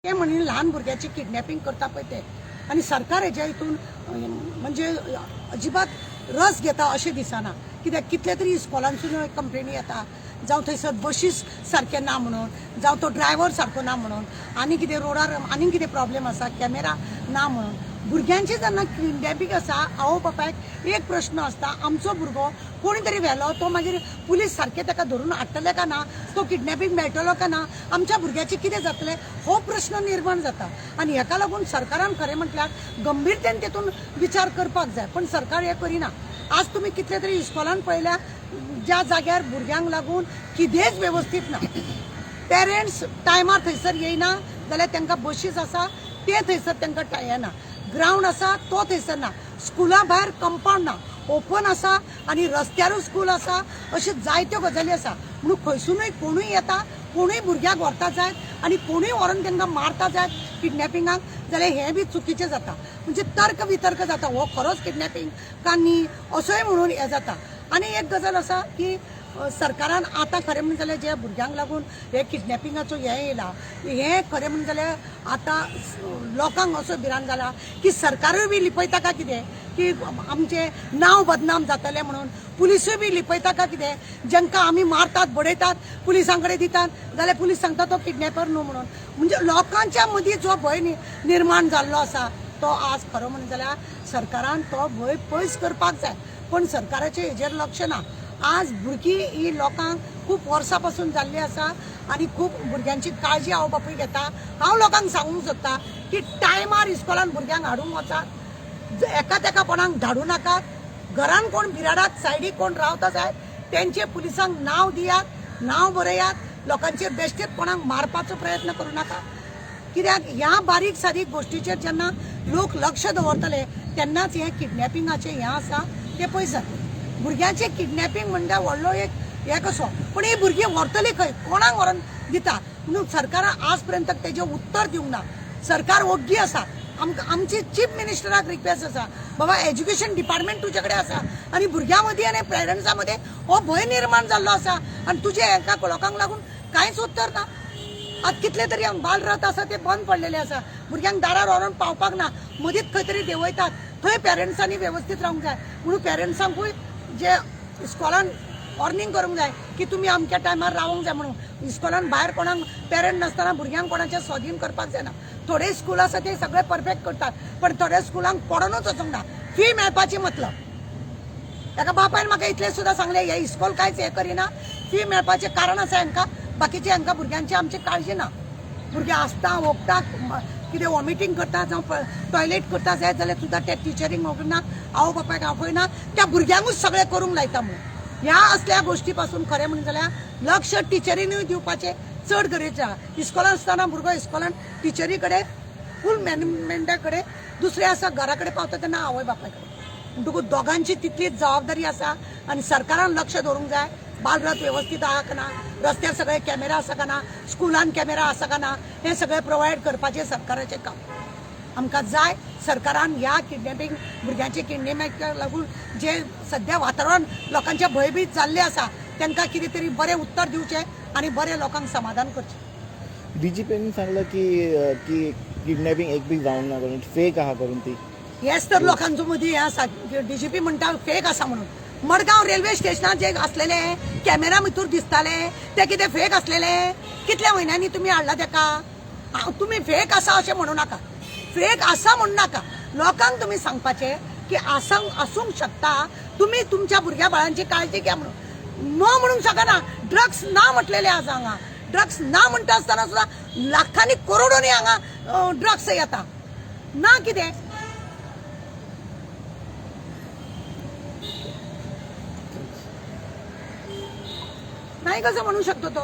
ते म्हणून ल्हान भुरग्याची किडनॅपिंग करता पळय ते, आनी सरकार हेज्या हितून म्हणजे अजिबात रस घेता अशें दिसना. कित्याक कितले तरी इस्कॉलांसून कंप्लेनी येता, जावं थंयसर बशीस सारके ना म्हणून, जावं तो ड्रायव्हर सारको ना म्हणून, आनी कितें रोडार आनीक कितें प्रॉब्लेम आसा, कॅमेरा ना म्हणून. भुरग्यांचे जेन्ना किडनॅपिंग आसा, आवय बापायक एक प्रश्न आसता, आमचो भुरगो कोणी तरी व्हेलो, तो मागीर पुलीस सारके ताका धरून हाडटले काय ना, तो किडनॅपिंग मेळटलो काय ना, आमच्या भुरग्याचें कितें जातलें, हो प्रश्न निर्माण जाता. आनी हेका लागून सरकारान खरें म्हटल्यार गंभीरतेन तेतून विचार करपाक जाय, पण सरकार हें करिना. आज तुमी कितले तरी इस्कॉलान पळयल्या ज्या जाग्यार भुरग्यांक लागून कितेंच वेवस्थीत ना, पेरंट्स टायमार थंयसर येयना जाल्यार तांकां बशीस आसा ते थंयसर तांकां येना, ग्रावंड आसा तो थंयसर ना, स्कुला भायर कंपावंड ना, ओपन आसा आनी रस्त्यारूय स्कूल आसा, अश्यो जायत्यो गजाली आसा. म्हणून खंयसुनूय कोणूय येता, कोणूय भुरग्याक व्हरता जायत आनी कोणूय व्हरून तांकां मारता जायत किडनॅपिंगाक, जाल्यार हें बी चुकीचें जाता. म्हणजे तर्क वितर्क जाता, हो खरोच किडनॅपिंग का न्ही असोय म्हणून हें जाता. आनी एक गजाल आसा की सरकारान आतां खरें म्हणून जाल्यार ज्या भुरग्यांक लागून हे किडनॅपिंगाचो हें येयला, हें खरें म्हणून जाल्यार आतां लोकांक असो भिरांत जाला की सरकारूय बी लिपयता काय कितें, की आमचें नांव बदनाम जातलें म्हणून, पुलिसूय बी लिपयता काय कितें, जांकां आमी मारतात बडयतात पुलिसां कडेन दितात जाल्यार पुलीस सांगता तो किडनॅपर न्हू म्हणून. म्हणजे लोकांच्या मदीं जो भंय निर्माण जाल्लो आसा तो आज खरो म्हणून जाल्यार सरकारान तो भंय पयस करपाक जाय, पण सरकाराचें हेजेर लक्ष ना. आज भुरगीं ही लोकांक खूब वर्सां पासून जाल्ली आसा आनी खूब भुरग्यांची काळजी आवय बापूय घेता. हांव लोकांक सांगूंक सोदता की टायमार इस्कॉलान भुरग्यांक हाडूंक वचात, एका तेका कोणाक धाडूं नाकात, घरान कोण बिराडाक सायडीक कोण रावता जायत तेंचे पुलिसांक नांव दियात, नांव बरयात, लोकांचेर बेश्टेच कोणाक मारपाचो प्रयत्न करूं नाका. कित्याक ह्या बारीक सारीक गोश्टीचेर जेन्ना लोक लक्ष दवरतले तेन्नाच हें किडनॅपिंगाचें हें आसा तें पयस जातलें. भुरग्यांचें किडनॅपिंग म्हणटा व्हडलो एक हें कसो, पूण ही भुरगीं व्हरतली खंय, कोणाक व्हरोन दिता म्हणून सरकारान आज पर्यंत तेजें उत्तर दिवंक ना. सरकार ओग्गी आसा. आमकां आमची चीफ मिनिस्टराक रिक्वेस्ट आसा, बाबा एज्युकेशन डिपार्टमेंट तुजे कडेन आसा आनी भुरग्यां मदीं आनी पेरंट्सां मदीं हो भंय निर्माण जाल्लो आसा आनी तुजे हेका लोकांक लागून कांयच उत्तर ना. आतां कितले तरी बालरथ आसा ते बंद पडलेले आसा, भुरग्यांक दारार व्हरोन पावपाक ना, मदींच खंय तरी देंवयतात, थंय पेरंट्सांनी वेवस्थीत रावंक जाय. म्हणून पेरंट्सांकूय जे इस्कॉलान वॉर्निंग करूंक जाय की तुमी अमक्या टायमार रावंक जाय म्हणून. इस्कॉलान भायर कोणाक पेरंट नासतना भुरग्यांक कोणाचें स्वाधीन करपाक जायना. थोडे स्कूल आसा ते सगळे परफेक्ट करतात, पण थोड्या स्कुलांक पडोनूच वचूंक ना, फी मेळपाची मतलब. ताका बापायन म्हाका इतलें सुद्दां सांगलें, हे इस्कॉल कांयच हें करिना, फी मेळपाचें कारण आसा हांकां, बाकीचे हांकां भुरग्यांची आमची काळजी ना. भुरगीं आसता ओंकता, कितें वॉमिटींग करता जावं टॉयलेट करता जायत जाल्यार सुद्दां ते टिचरींक ना, आवय बापायक आपयना, त्या भुरग्यांकूच सगळें करूंक लायता म्हणून. ह्या असल्या गोश्टी पासून खरें म्हणून जाल्यार लक्ष टिचरीनूय दिवपाचें चड गरजेचें आसा. इस्कॉलान आसतना भुरगो इस्कॉलान टिचरी कडेन फूल मॅनेजमेंटा कडेन, दुसरें आसा घरा कडेन पावता तेन्ना आवय बापाय कडेन. म्हणटकूच दोगांची तितलीच जबाबदारी आसा आनी सरकारान लक्ष दवरूंक जाय. बालरथ वेवस्थीत आहा का ना, रस्त्यार सगळे कॅमेरा आसा का ना, स्कुलान कॅमेरा आसा का ना, हें सगळें प्रोवायड करपाचें सरकाराचें काम आमकां जाय. सरकारान ह्या किडनॅपिंग भुरग्यांचे किडनॅपिंगाक लागून जे सद्या वातावरण लोकांचे भंयभीत जाल्लें आसा तांकां कितें तरी बरें उत्तर दिवचें आनी बरें लोकांक समाधान करचें. डीजीपीन सांगलं की की किडनॅपिंग एक बी जावंक ना करून, फेक आहा करून ती. हेच तर लोकांचो मदीं हें आसा, डीजीपी म्हणटा फेक आसा म्हणून. मडगांव रेल्वे स्टेशनार जे आसलेले कॅमेरा भितूर दिसताले ते कितें फेक आसलेले? कितल्या म्हयन्यांनी तुमी हाडला तेका? तुमी फेक आसा अशें म्हणू नाका, फेक आसा म्हणू नाका. लोकांक तुमी सांगपाचें की आसूंक शकता, तुमी तुमच्या भुरग्या बाळांची काळजी घ्या म्हणून. न म्हणूंक शकना. ड्रग्स ना म्हटलेले आसा हांगा, ड्रग्स ना म्हणटा आसतना सुद्दां लाखांनी करोडोंनी हांगा ड्रग्स येता ना कितें. नाही कसं म्हणू शकतो तो.